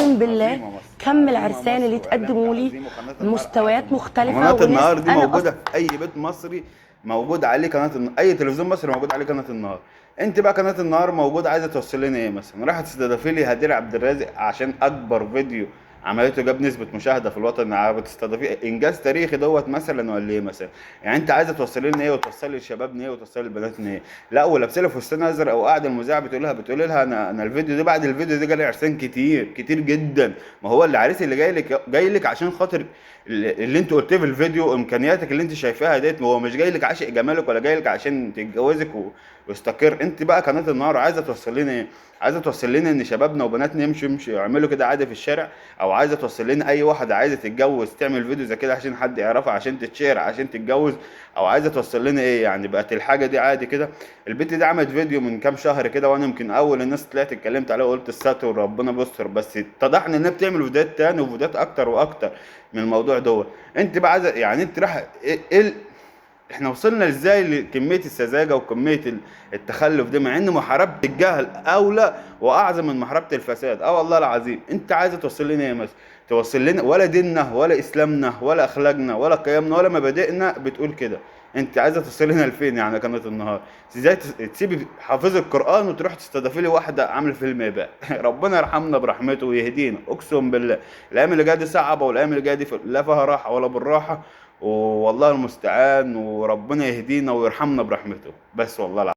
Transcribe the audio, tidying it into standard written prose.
اقسم بالله عظيمة مصر. كم عظيمة العرسان مصر اللي وإعلام تقدموا لي عظيم وقناة النهار مستويات أعظم. مختلفة. قناة وناس النهار دي أنا موجودة في اي بيت مصري، موجود عليه قناة اي تلفزيون مصري موجود عليه قناة النهار. انت بقى قناة النهار موجودة، عايزه توصل لنا ايه مثلا؟ راح تستضيفي لي هدير عبد الرازق عشان اكبر فيديو عملته جاب نسبه مشاهده في الوطن العربي، تستضيفي انجاز تاريخي دوت مثلا ولا ايه مثلا؟ يعني انت عايزه توصلي لنا ايه، وتوصلي لشبابنا ايه، وتوصلي لبناتنا ايه؟ لا ولابسه لها فستان ازرق وقاعدة المذيعه بتقول لها انا الفيديو ده، بعد الفيديو ده جالي عرسان كتير كتير جدا. ما هو العريس اللي جاي لك جاي لك عشان خاطر اللي انت قلتيه في الفيديو، امكانياتك اللي انت شايفاها ديت، هو مش جاي لك عاشق جمالك ولا جاي لك عشان تتجوزك ويستقر. انت بقى قناة النهار عايزه توصل لنا ايه؟ عايزه توصل لنا ان شبابنا وبناتنا يمشوا يعملوا كده عادي في الشارع؟ او عايزه توصل لنا اي واحدة عايزه تتجوز تعمل فيديو زي كده عشان حد يعرفها، عشان تتشير، عشان تتجوز؟ او عايزه توصل لنا ايه؟ يعني بقت الحاجة دي عادي كده. البنت دي عملت فيديو من كام شهر كده، وانا يمكن اول الناس طلعت اتكلمت عليه وقلت الستر ربنا بيستر، بس اتضح انها بتعمل فيديوهات تاني وفيديوهات اكتر واكتر من الموضوع دوت. انت بقى عايزه يعني انت راح ايه، احنا وصلنا ازاي لكميه السذاجة وكمية التخلف دي، مع ان محاربة الجهل اولى واعظم من محاربة الفساد. والله العظيم انت عايزه توصل لنا ايه مثلا؟ توصل لنا ولا ديننا ولا اسلامنا ولا اخلاقنا ولا قيمنا ولا مبادئنا بتقول كده. انت عايزه توصل لنا لفين يعني قناة النهار؟ ازاي تسيبي حافظ القران وتروح تستضيفي لي واحدة عامله فيلم اباء؟ ربنا يرحمنا برحمته ويهدينا، اقسم بالله الايام اللي جاية دي صعبة، والايام اللي جاية دي لا فيها راحة ولا بالراحة، والله المستعان، وربنا يهدينا ويرحمنا برحمته بس والله العظيم.